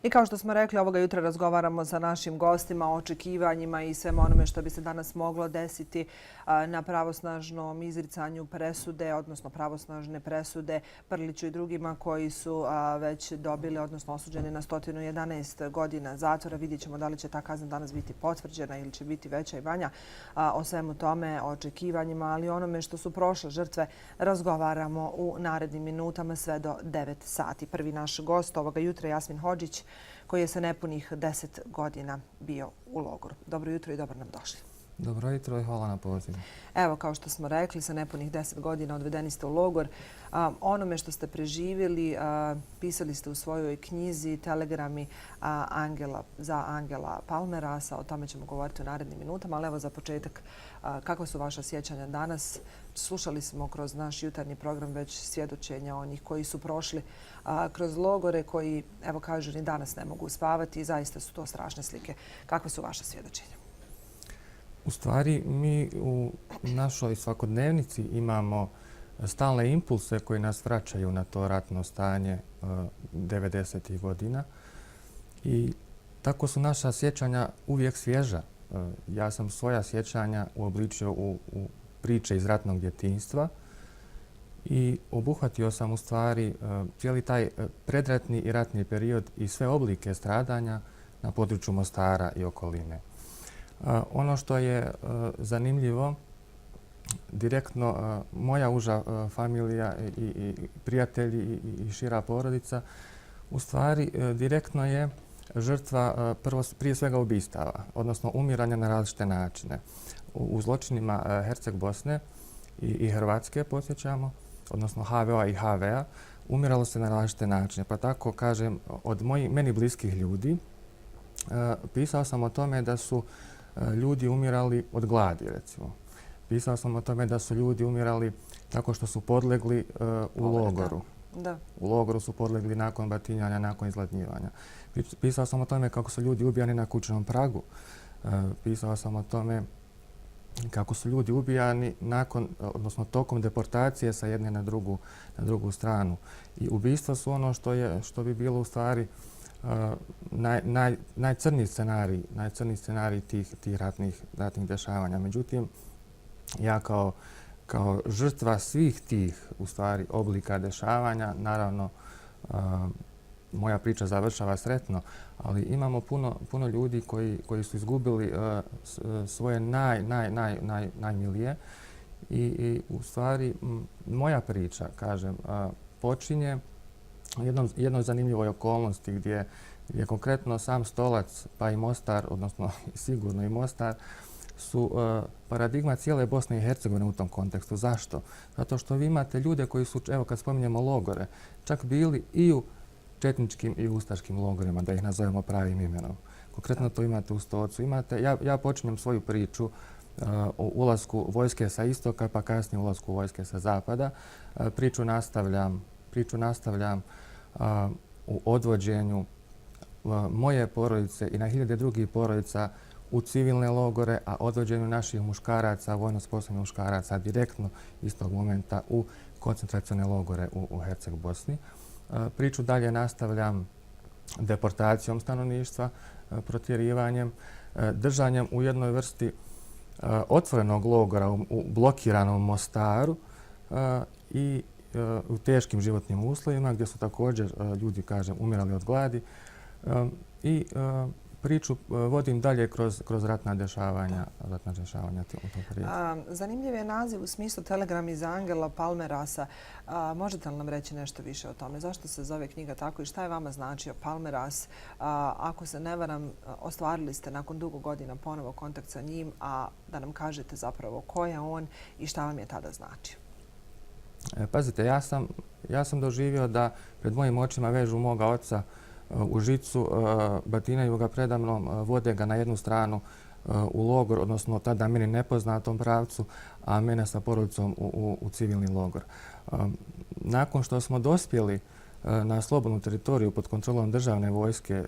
I kao što smo rekli, ovoga jutra razgovaramo sa našim gostima o očekivanjima i svemu onome što bi se danas moglo desiti na pravosnažnom izricanju presude, odnosno pravosnažne presude Prliću i drugima koji su već dobili, odnosno osuđeni na 111 godina zatvora. Vidjet ćemo da li će ta kazna danas biti potvrđena ili će biti veća i manja. O svemu tome, o očekivanjima, ali onome što su prošle žrtve razgovaramo u narednim minutama sve do 9 sati. Prvi naš gost ovoga jutra je Jasmin Hodžić, koji je sa nepunih 10 godina bio u logoru. Dobro jutro i dobro nam došli. Dobro jutro i hvala na pozivu. Evo, kao što smo rekli, sa nepunih 10 godina odvedeni ste u logor. Onome što ste preživjeli, pisali ste u svojoj knjizi Telegrami za Angela Palmerasa. O tome ćemo govoriti u narednim minutama, ali evo za početak, kakva su vaša sjećanja danas? Slušali smo kroz naš jutarnji program već svjedočenja onih koji su prošli kroz logore, koji, evo kažu, ni danas ne mogu spavati i zaista su to strašne slike. Kakva su vaša svjedočenja? U stvari, mi u našoj svakodnevnici imamo stalne impulse koji nas vraćaju na to ratno stanje 90. godina i tako su naša sjećanja uvijek svježa. Ja sam svoja sjećanja uobličio u priče iz ratnog djetinjstva i obuhvatio sam u stvari cijeli taj predratni i ratni period i sve oblike stradanja na području Mostara i okoline. Ono što je zanimljivo, direktno moja uža familija i prijatelji i šira porodica u stvari direktno je žrtva prije svega ubistava, odnosno umiranja na različite načine. U zločinima Herceg Bosne i Hrvatske, podsjećamo, odnosno HVO-a i HV-a, umiralo se na različite načine. Pa tako kažem, od meni bliskih ljudi pisao sam o tome da su ljudi umirali od gladi, recimo. Pisao sam o tome da su ljudi umirali tako što su podlegli u logoru. U logoru su podlegli nakon batinjanja, nakon izgladnjivanja. Pisao sam o tome kako su ljudi ubijani na kućnom pragu. Pisao sam o tome kako su ljudi ubijani odnosno tokom deportacije sa jedne na drugu stranu. I ubistva su ono što bi bilo u stvari najcrniji scenarij tih ratnih dešavanja. Međutim, ja kao žrtva svih tih u stvari oblika dešavanja, naravno moja priča završava sretno, ali imamo puno ljudi koji su izgubili svoje najmilije i u stvari moja priča, kažem, počinje jednoj zanimljivoj okolnosti gdje konkretno sam Stolac pa i Mostar, odnosno sigurno i Mostar, su paradigma cijele Bosne i Hercegovine u tom kontekstu. Zašto? Zato što vi imate ljude koji su, evo kad spominjemo logore, čak bili i u četničkim i ustaškim logorima, da ih nazovemo pravim imenom. Konkretno to imate u Stocu. Ja počinjem svoju priču o ulasku vojske sa istoka, pa kasnije ulasku vojske sa zapada. Priču nastavljam u odvođenju moje porodice i na hiljade drugih porodica u civilne logore, a odvođenju naših muškaraca, vojno sposobnih muškaraca, direktno istog momenta u koncentracione logore u Herceg Bosni. Priču dalje nastavljam deportacijom stanovništva, protjerivanjem, držanjem u jednoj vrsti otvorenog logora u blokiranom Mostaru i u teškim životnim uslovima gdje su također ljudi, kažem, umirali od gladi. I priču vodim dalje kroz ratna dešavanja u tom periodu. Zanimljiv je naziv u smislu Telegrami za Angela Palmerasa. Možete li nam reći nešto više o tome? Zašto se zove knjiga tako i šta je vama značio Palmeras? Ako se ne varam, ostvarili ste nakon dugo godina ponovo kontakt sa njim, a da nam kažete zapravo ko je on i šta vam je tada značio. Pazite, ja sam doživio da pred mojim očima vežu moga oca u žicu, batinaju ga predamnom, vode ga na jednu stranu u logor, odnosno tada meni nepoznatom pravcu, a mene sa porodicom u civilni logor. Nakon što smo dospjeli na slobodnu teritoriju pod kontrolom državne vojske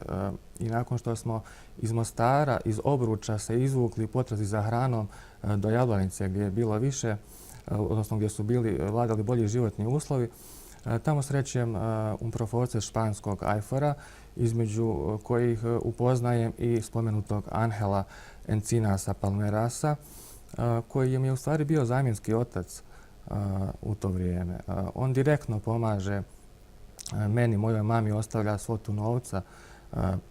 i nakon što smo iz Mostara, iz Obruča se izvukli potrazi za hranom do Jablanice gdje je bilo više, odnosno gdje su vladali bolji životni uslovi, Tamo srećem un proforce španskog ajfora, između kojih upoznajem i spomenutog Angela Encinasa Palmerasa, koji mi je u stvari bio zamjenski otac u to vrijeme. On direktno pomaže meni, mojoj mami, ostavlja svotu novca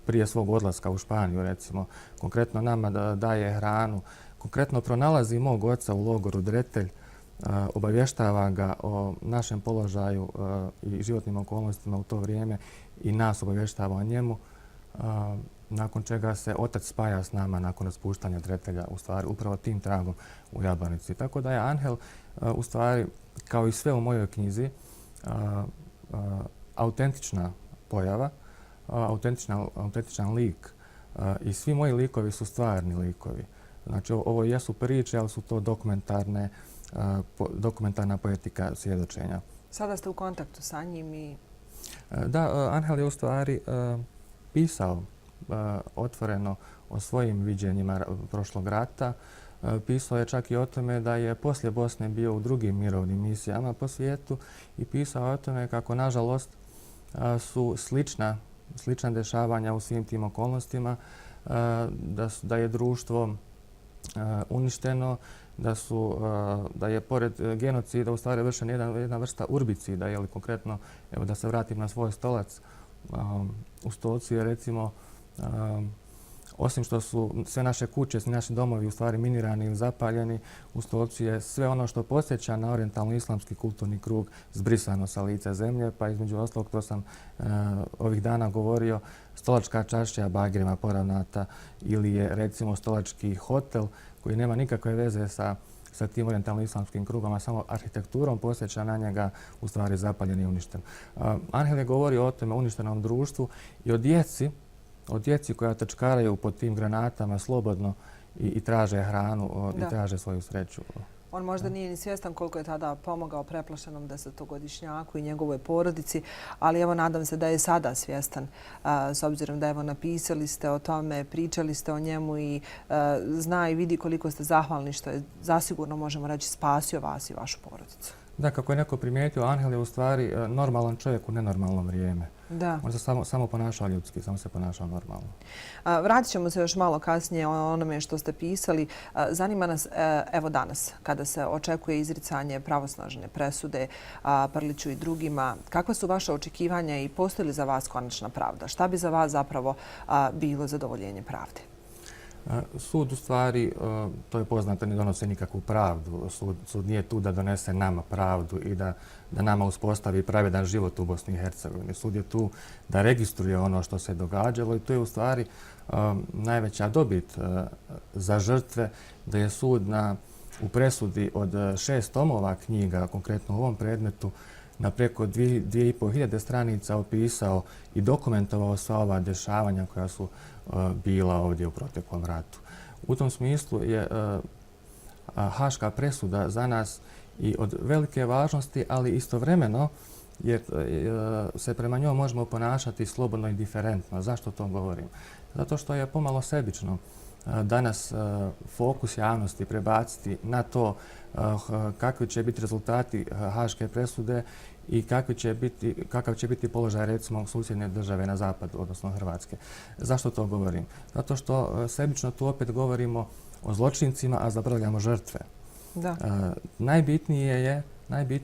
prije svog odlaska u Španiju, recimo. Konkretno nama daje hranu. Konkretno pronalazi mog oca u logoru Dretelj, obavještava ga o našem položaju i životnim okolnostima u to vrijeme i nas obavještava o njemu, nakon čega se otac spaja s nama nakon raspuštanja Dretelja, u stvari upravo tim tragom u Jablanici. Tako da je Angel u stvari, kao i sve u mojoj knjizi, autentična pojava, autentičan lik i svi moji likovi su stvarni likovi. Znači, ovo jesu priče, ali su to dokumentarna poetika svjedočenja. Sada ste u kontaktu sa njim i... Da, Angel je u stvari pisao otvoreno o svojim viđenjima prošlog rata. Pisao je čak i o tome da je poslije Bosne bio u drugim mirovnim misijama po svijetu i pisao o tome kako, nažalost, su slična dešavanja u svim tim okolnostima, da je društvo uništeno, da je pored genocida u stvari vršena jedna vrsta urbicida, ili konkretno, evo da se vratim na svoj stolac, u stolcu je recimo, osim što su sve naše kuće, svi naši domovi u stvari minirani ili zapaljeni, u stolcu je sve ono što podsjeća na orijentalno-islamski kulturni krug zbrisano sa lica zemlje, pa između ostalog, to sam ovih dana govorio, stolačka čašća bagerima poravnata ili je recimo stolački hotel koji nema nikakve veze sa tim orijentalno-islamskim krugom, a samo arhitekturom posjeća na njega, u stvari zapaljen i uništen. Angel je govorio o tome uništenom društvu i o djeci koja trčkaraju pod tim granatama slobodno i traže hranu i traže svoju sreću. On možda nije ni svjestan koliko je tada pomogao preplašenom 10-godišnjaku i njegovoj porodici, ali evo nadam se da je sada svjestan, s obzirom da evo napisali ste o tome, pričali ste o njemu i zna i vidi koliko ste zahvalni što je zasigurno, možemo reći, spasio vas i vašu porodicu. Da, kako je neko primijetio, Angel je u stvari normalan čovjek u nenormalno vrijeme. Da. On se samo ponašao ljudski, samo se ponašao normalno. Vratit ćemo se još malo kasnije o onome što ste pisali. Zanima nas, evo danas, kada se očekuje izricanje pravosnažne presude Prliću i drugima, kakva su vaše očekivanja i postoji li za vas konačna pravda? Šta bi za vas zapravo bilo zadovoljenje pravde? Sud u stvari, to je poznato, ne donose nikakvu pravdu. Sud nije tu da donese nama pravdu i da nama uspostavi pravedan život u Bosni i Hercegovini. Sud je tu da registruje ono što se događalo i to je u stvari najveća dobit za žrtve, da je sud u presudi od 6 tomova knjiga, konkretno u ovom predmetu, na preko 2500 stranica opisao i dokumentovao sva ova dešavanja koja su bila ovdje u proteklom ratu. U tom smislu je haška presuda za nas i od velike važnosti, ali istovremeno jer se prema njoj možemo ponašati slobodno i diferentno. Zašto to govorim? Zato što je pomalo sebično danas fokus javnosti prebaciti na to kakvi će biti rezultati haške presude i kakav će biti položaj recimo susjedne države na zapadu, odnosno Hrvatske. Zašto to govorim? Zato što sebično tu opet govorimo o zločincima, a zaboravljamo žrtve. Da. Najbitnije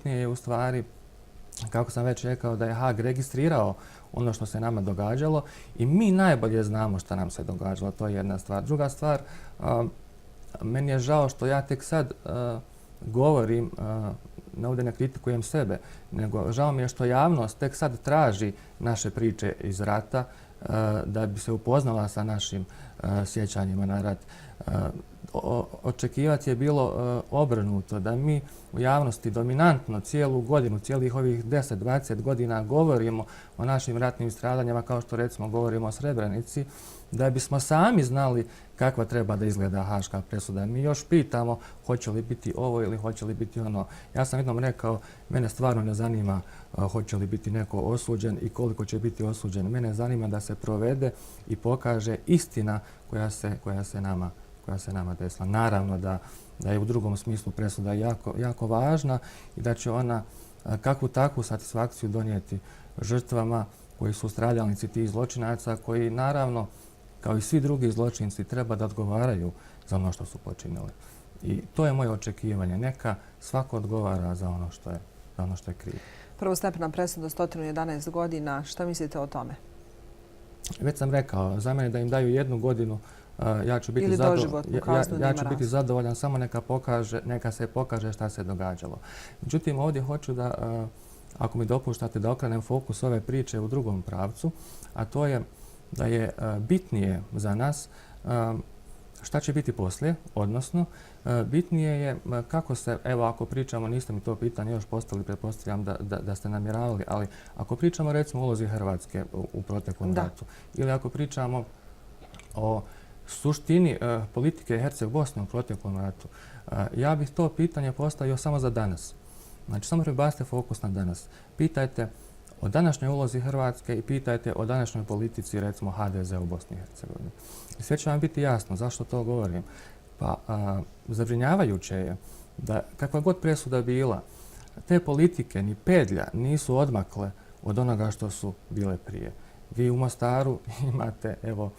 je u stvari, kako sam već rekao, da je Haag registrirao ono što se nama događalo i mi najbolje znamo što nam se događalo. To je jedna stvar. Druga stvar, meni je žao što ja tek sad govorim, ne ovdje ne kritikujem sebe, nego žao mi je što javnost tek sad traži naše priče iz rata da bi se upoznala sa našim sjećanjima na rat. Očekivati je bilo obrnuto, da mi u javnosti dominantno cijelu godinu, cijelih ovih 10-20 godina govorimo o našim ratnim stradanjima, kao što recimo govorimo o Srebrenici, da bismo sami znali kakva treba da izgleda haška presuda. Mi još pitamo hoće li biti ovo ili hoće li biti ono. Ja sam jednom rekao, mene stvarno ne zanima hoće li biti neko osuđen i koliko će biti osuđen. Mene zanima da se provede i pokaže istina koja se nama desila. Naravno da je u drugom smislu presuda jako važna i da će ona kakvu takvu satisfakciju donijeti žrtvama koji su stradalnici tih zločinaca, koji naravno, kao i svi drugi zločinci, treba da odgovaraju za ono što su počinili. I to je moje očekivanje. Neka svako odgovara za ono što je krivo. Prvostepena presuda 111 godina. Šta mislite o tome? Već sam rekao, za mene da im daju 1 godinu, ja ću biti zadovoljan, samo neka se pokaže šta se događalo. Međutim, ovdje hoću da, ako mi dopuštate, da okrenem fokus ove priče u drugom pravcu, a to je da je bitnije za nas šta će biti poslije, odnosno bitnije je kako se, evo ako pričamo, niste mi to pitanje još postavili, pretpostavljam da ste namjeravali, ali ako pričamo recimo o ulozi Hrvatske u proteklom ratu ili ako pričamo o suštini politike Herceg-Bosne u proteklom ratu, ja bih to pitanje postavio samo za danas. Znači, samo prebacite fokus na danas. Pitajte o današnjoj ulozi Hrvatske i pitajte o današnjoj politici, recimo HDZ u Bosni i Hercegovini. I sve će vam biti jasno zašto to govorim. Pa zabrinjavajuće je da kakva god presuda bila, te politike ni pedlja nisu odmakle od onoga što su bile prije. Vi u Mostaru imate, evo,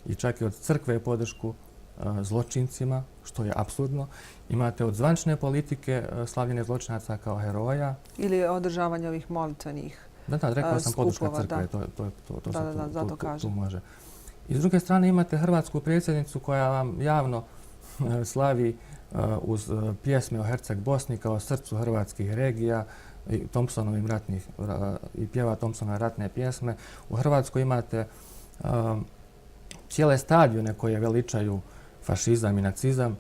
i čak i od crkve podršku zločincima, što je apsurdno. Imate od zvanične politike slavljene zločinaca kao heroja. Ili održavanje ovih molitvenih skupova. Da, rekao sam podrška crkve, to tu može. I s druge strane imate hrvatsku predsjednicu koja vam javno slavi uz pjesme o Herceg-Bosni kao srcu hrvatskih regija i pjeva Thompsonove ratne pjesme. U Hrvatskoj imate cijele stadione koje veličaju fašizam i nacizam.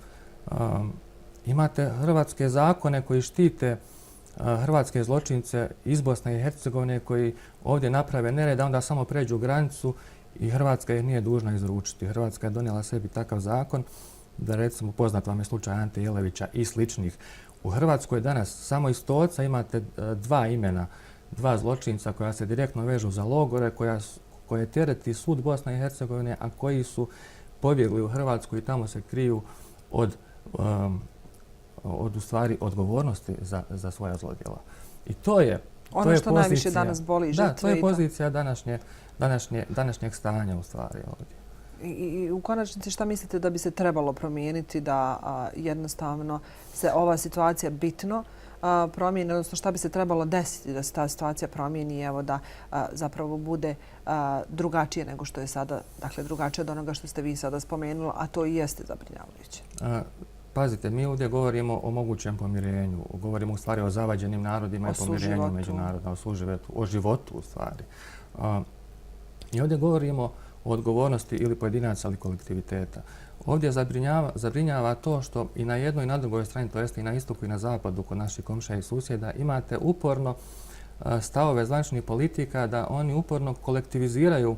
Imate hrvatske zakone koji štite hrvatske zločince iz Bosne i Hercegovine koji ovdje naprave nered, a onda samo pređu granicu i Hrvatska ih nije dužna izručiti. Hrvatska je donijela sebi takav zakon da, recimo, poznat vam je slučaj Ante Jelevića i sličnih. U Hrvatskoj danas samo iz Stoca imate 2 imena, 2 zločinca koja se direktno vežu za logore, koje tereti sud Bosne i Hercegovine, a koji su pobjegli u Hrvatsku i tamo se kriju od u stvari odgovornosti za svoja zlodjela. I to je ono što najviše danas boli žrtve. Da, to je pozicija današnjeg stanja u stvari ovdje. I u konačnici šta mislite da bi se trebalo promijeniti da jednostavno se ova situacija bitno promijeni, odnosno šta bi se trebalo desiti da se ta situacija promijeni i evo da zapravo bude drugačije nego što je sada, dakle drugačije od onoga što ste vi sada spomenuli, a to i jeste zabrinjavajuće. Pazite, mi ovdje govorimo o mogućem pomirenju, govorimo u stvari o zavađenim narodima i pomirenju međunarodna, o suživotu, o životu u stvari. I ovdje govorimo o odgovornosti ili pojedinaca ili kolektiviteta. Ovdje zabrinjava to što i na jednoj i na drugoj strani, to jest i na istoku i na zapadu kod naših komšija i susjeda, imate uporno stavove zvaničnih politika da oni uporno kolektiviziraju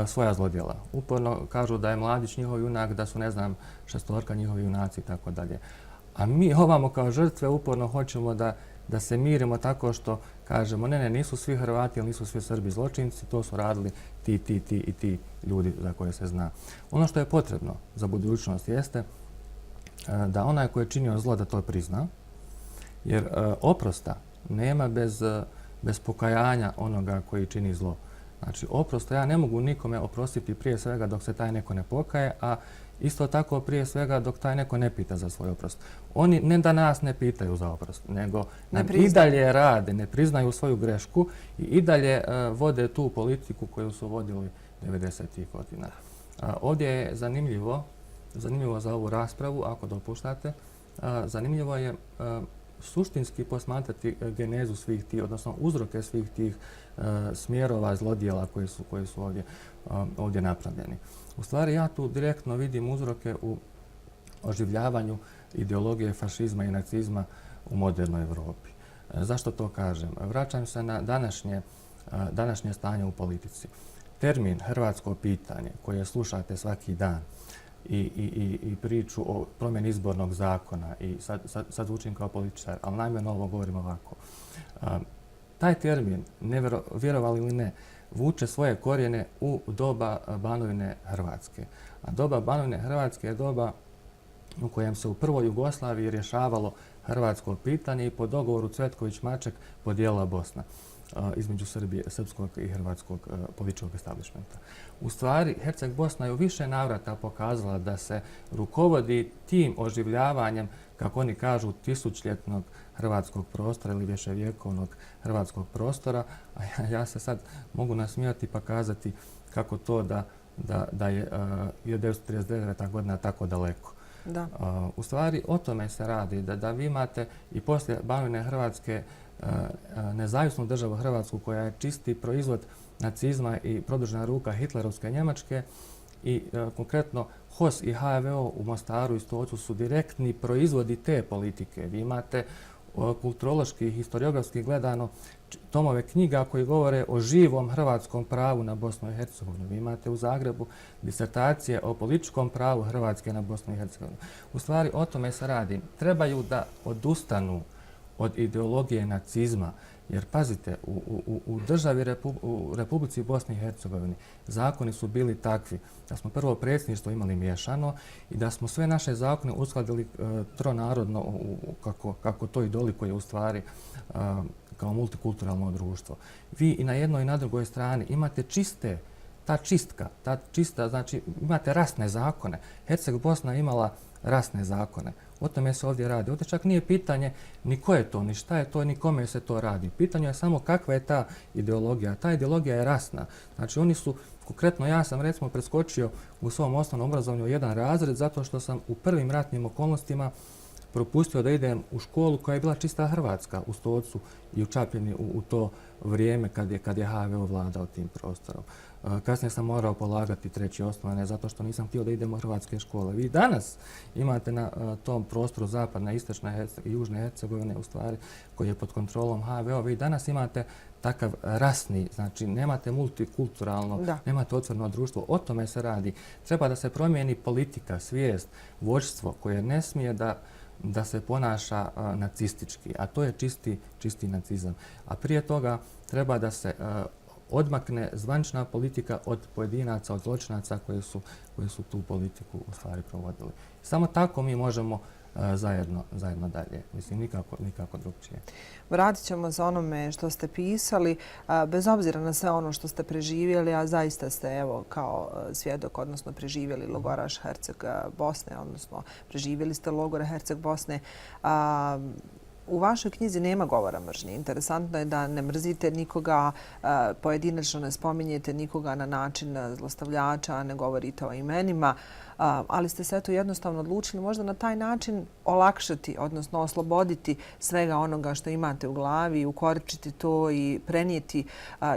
svoja zlodjela. Uporno kažu da je Mladić njihov junak, da su, ne znam, Šestorka njihovi junaci i tako dalje. A mi ovamo kao žrtve uporno hoćemo da se mirimo tako što kažemo ne, nisu svi Hrvati ili nisu svi Srbi zločinci, to su radili ti ljudi za koje se zna. Ono što je potrebno za budućnost jeste da onaj koji je činio zlo da to prizna, jer oprosta nema bez pokajanja onoga koji čini zlo. Znači, oprosto ja ne mogu nikome oprostiti prije svega dok se taj neko ne pokaje, a isto tako prije svega dok taj neko ne pita za svoj oprost. Oni ne da nas ne pitaju za oprost, nego nam i dalje rade, ne priznaju svoju grešku i dalje vode tu politiku koju su vodili 90-ih godina. Ovdje je zanimljivo za ovu raspravu, ako dopuštate, zanimljivo je suštinski posmatrati genezu svih tih, odnosno uzroke svih tih smjerova zlodjela koji su ovdje napravljeni. U stvari, ja tu direktno vidim uzroke u oživljavanju ideologije fašizma i nacizma u modernoj Evropi. Zašto to kažem? Vraćam se na današnje stanje u politici. Termin hrvatsko pitanje koje slušate svaki dan i priču o promjeni izbornog zakona i sad zvučim kao političar, ali namjerno ovo govorim ovako. Taj termin, vjerovali ili ne, vuče svoje korijene u doba Banovine Hrvatske. A doba Banovine Hrvatske je doba u kojem se u prvoj Jugoslaviji rješavalo hrvatsko pitanje i po dogovoru Cvetković-Maček podijelila Bosna između srpskog i hrvatskog političkog establishmenta. U stvari, Herceg Bosna je u više navrata pokazala da se rukovodi tim oživljavanjem, kako oni kažu, tisućljetnog hrvatskog prostora ili viševjekovnog hrvatskog prostora. A ja se sad mogu nasmijati pa kazati kako to da je 1939. godina tako daleko. Da. U stvari, o tome se radi, da vi imate i poslije Banovine Hrvatske nezavisnu državu Hrvatsku koja je čisti proizvod nacizma i produžena ruka hitlerovske Njemačke i konkretno HOS i HVO u Mostaru i Stocu su direktni proizvodi te politike. Vi imate kulturološki i historiografski gledano tomove knjiga koji govore o živom hrvatskom pravu na Bosnu i Hercegovinu. Vi imate u Zagrebu disertacije o političkom pravu Hrvatske na Bosnu i Hercegovinu. U stvari, o tome se radi. Trebaju da odustanu od ideologije nacizma. Jer, pazite, u državi u Republici Bosni i Hercegovini zakoni su bili takvi da smo prvo predsjedništvo imali miješano i da smo sve naše zakone uskladili tronarodno, kako to i dolikuje u stvari kao multikulturalno društvo. Vi i na jednoj i na drugoj strani imate ta čista, znači imate rasne zakone. Herceg Bosna je imala rasne zakone. O tome se ovdje radi. Ovdje čak nije pitanje ni ko je to, ni šta je to, ni kome se to radi. Pitanje je samo kakva je ta ideologija. Ta ideologija je rasna. Znači oni su, konkretno ja sam recimo preskočio u svom osnovnom obrazovanju jedan razred zato što sam u prvim ratnim okolnostima propustio da idem u školu koja je bila čista hrvatska u Stocu i u Čapljini u to vrijeme kad je HVO vladao tim prostorom. Kasnije sam morao polagati treći osnovne zato što nisam htio da idemo u hrvatske škole. Vi danas imate na tom prostoru zapadne, istočne i južne Hercegovine, u stvari, koji je pod kontrolom HVO, vi danas imate takav rasni, znači nemate multikulturalno, nemate otvoreno društvo. O tome se radi. Treba da se promijeni politika, svijest, vođstvo koje ne smije da se ponaša nacistički, a to je čisti nacizam. A prije toga treba da se odmakne zvanična politika od pojedinaca, od zločinaca koji su tu politiku u stvari provodili. Samo tako mi možemo zajedno dalje. Mislim, nikako drugčije. Vratit ćemo se onome što ste pisali, bez obzira na sve ono što ste preživjeli, a zaista ste evo kao svjedok, odnosno preživjeli logoraš Herceg Bosne, odnosno preživjeli ste logore Herceg Bosne. U vašoj knjizi nema govora mržnje. Interesantno je da ne mrzite nikoga, pojedinačno ne spominjete nikoga na način zlostavljača, ne govorite o imenima, ali ste se eto jednostavno odlučili možda na taj način olakšati, odnosno osloboditi svega onoga što imate u glavi, ukoričiti to i prenijeti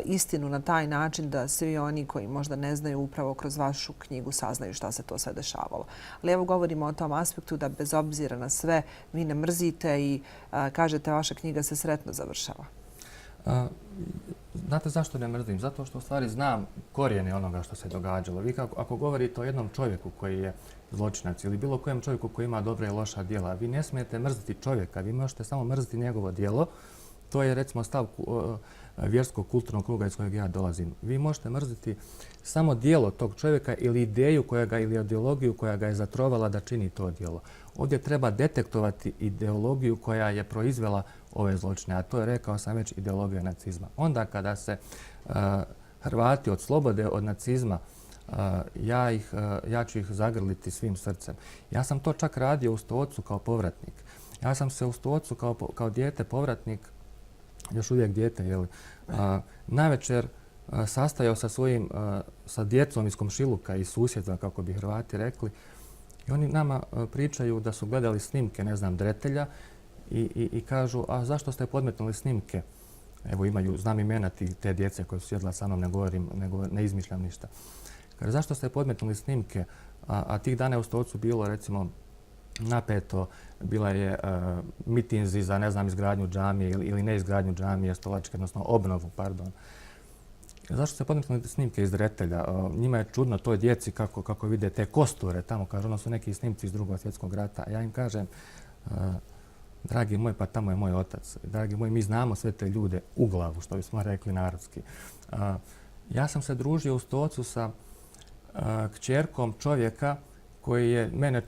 istinu na taj način da svi oni koji možda ne znaju upravo kroz vašu knjigu saznaju šta se to sve dešavalo. Ali evo govorimo o tom aspektu da bez obzira na sve vi ne mrzite i kažete vaša knjiga se sretno završava. Znate zašto ne mrzim? Zato što u stvari znam korijene onoga što se događalo. Vi ako govorite o jednom čovjeku koji je zločinac ili bilo kojem čovjeku koji ima dobra i loša djela, vi ne smijete mrziti čovjeka, vi možete samo mrziti njegovo djelo. To je recimo stav vjerskog kulturnog kruga iz kojeg ja dolazim. Vi možete mrziti samo djelo tog čovjeka ili ideju ili ideologiju koja ga je zatrovala da čini to djelo. Ovdje treba detektovati ideologiju koja je proizvela ove zločine, a to je, rekao sam već, ideologija nacizma. Onda kada se Hrvati oslobode od nacizma, ja ću ih zagrliti svim srcem. Ja sam to čak radio u Stocu kao povratnik. Ja sam se u Stocu kao dijete povratnik, još uvijek dijete, navečer sastajao sa djecom iz komšiluka i susjedstva, kako bi Hrvati rekli. I oni nama pričaju da su gledali snimke, ne znam, Dretelja i kažu, a zašto ste podmetnuli snimke? Evo znam imena te djece koje su sjedla sa mnom, ne izmišljam ništa. Kaže, zašto ste podmetnuli snimke? A tih dana je u Stocu bilo, recimo, napeto, bila je mitinzi za, ne znam, izgradnju džamije ili ne izgradnju džamije, stolačke, odnosno obnovu, pardon. Zašto ste podmetnuli snimke iz Dretelja? Njima je čudno toj djeci kako vide te kosture tamo, kažu, ono su neki snimci iz Drugog svjetskog rata. Ja im kažem, dragi moj, pa tamo je moj otac. Dragi moj, mi znamo sve te ljude u glavu, što bismo rekli narodski. Ja sam se družio u Stocu sa kćerkom čovjeka koji je mene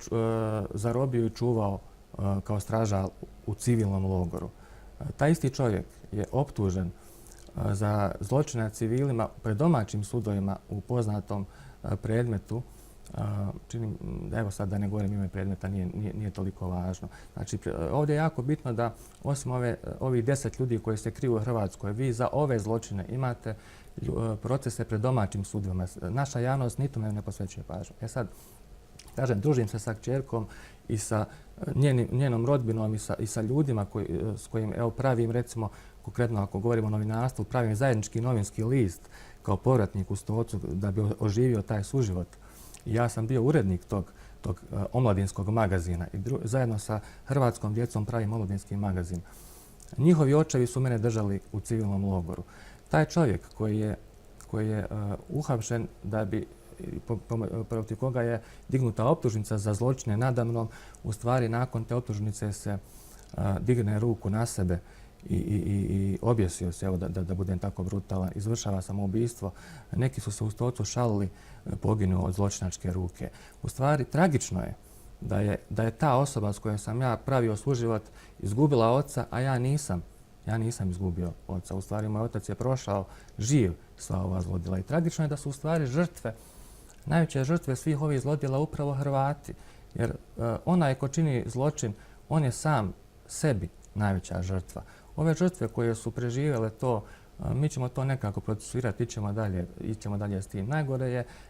zarobio i čuvao kao stražar u civilnom logoru. Taj isti čovjek je optužen za zločine nad civilima pred domaćim sudovima u poznatom predmetu. Evo sad da ne govorim ime predmeta, nije toliko važno. Znači, ovdje je jako bitno da osim ovih 10 ljudi koji se kriju u Hrvatskoj, vi za ove zločine imate procese pred domaćim sudovima. Naša javnost ni tome ne posvećuje pažnju. Sad, kažem, družim se sa kćerkom i sa njenom rodbinom i sa ljudima s kojim pravim, recimo, konkretno ako govorimo o novinarstvu, pravim zajednički novinski list kao povratnik u Stocu da bi oživio taj suživot. Ja sam bio urednik tog omladinskog magazina i zajedno sa hrvatskom djecom pravim omladinski magazin. Njihovi očevi su mene držali u civilnom logoru. Taj čovjek koji je uhapšen da bi protiv koga je dignuta optužnica za zločine nadamnom, u stvari nakon te optužnice se digne ruku na sebe i objesio se, evo da budem tako brutalan, izvršava samoubistvo. Neki su se u Stocu šalili, poginuo od zločinačke ruke. U stvari, tragično je da je ta osoba s kojom sam ja pravio suživot izgubila oca, a ja nisam. Ja nisam izgubio oca. U stvari, moj otac je prošao živ sva ova zlodjela. I tragično je da su u stvari žrtve, najveće žrtve svih ovih zlodjela upravo Hrvati. Jer onaj ko čini zločin, on je sam sebi najveća žrtva. Ove žrtve koje su preživjele to, mi ćemo to nekako procesuirati, ićemo dalje s tim.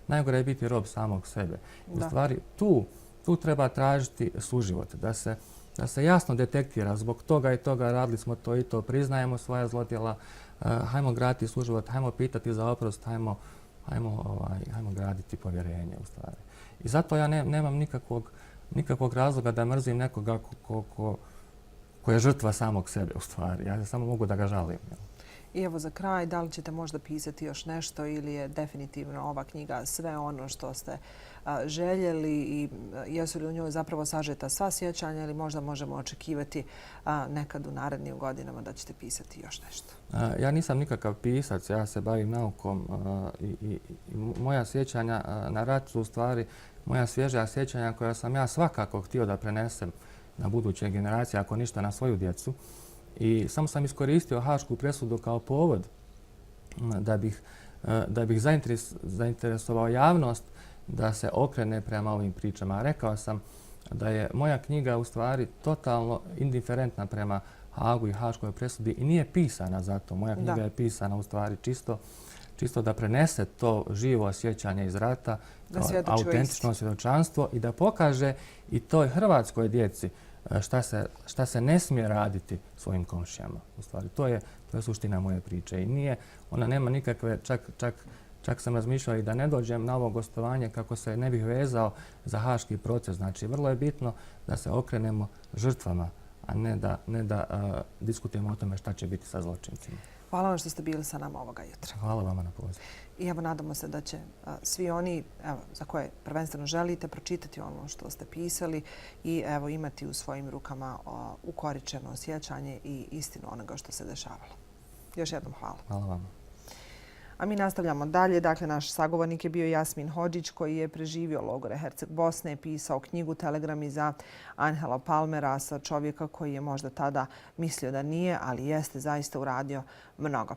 Najgore je biti rob samog sebe. U stvari, tu treba tražiti suživot, da se jasno detektira zbog toga i toga, radili smo to i to, priznajemo svoja zlodjela, hajmo graditi suživot, hajmo pitati za oprost, hajmo graditi povjerenje u stvari. I zato ja nemam nikakvog razloga da mrzim nekoga ko je žrtva samog sebe u stvari. Ja samo mogu da ga žalim. I evo za kraj, da li ćete možda pisati još nešto ili je definitivno ova knjiga sve ono što ste željeli i jesu li u njoj zapravo sažeta sva sjećanja ili možda možemo očekivati nekad u narednim godinama da ćete pisati još nešto? Ja nisam nikakav pisac, ja se bavim naukom i moja sjećanja na rat su u stvari moja svježa sjećanja koja sam ja svakako htio da prenesem na buduće generacije, ako ništa na svoju djecu. I samo sam iskoristio hašku presudu kao povod da bih zainteresovao javnost da se okrene prema ovim pričama. Rekao sam da je moja knjiga u stvari totalno indiferentna prema Hagu i haškoj presudi i nije pisana za to. Moja knjiga je pisana u stvari čisto da prenese to živo osjećanje iz rata, autentično svjedočanstvo i da pokaže i toj hrvatskoj djeci šta se ne smije raditi svojim komšijama. U stvari, to je suština moje priče. I ona nema nikakve, čak sam razmišljao i da ne dođem na ovo gostovanje kako se ne bih vezao za haški proces. Znači, vrlo je bitno da se okrenemo žrtvama, a ne da diskutujemo o tome šta će biti sa zločincima. Hvala vam što ste bili sa nama ovoga jutra. Hvala vama na pozivu. I evo, nadamo se da će svi oni za koje prvenstveno želite pročitati ono što ste pisali i evo imati u svojim rukama ukoričeno osjećanje i istinu onoga što se dešavalo. Još jednom hvala. Hvala vama. A mi nastavljamo dalje. Dakle, naš sagovornik je bio Jasmin Hodžić koji je preživio logore Herceg Bosne, pisao knjigu Telegrami za Angela Palmera, sa čovjeka koji je možda tada mislio da nije, ali jeste zaista uradio mnogo.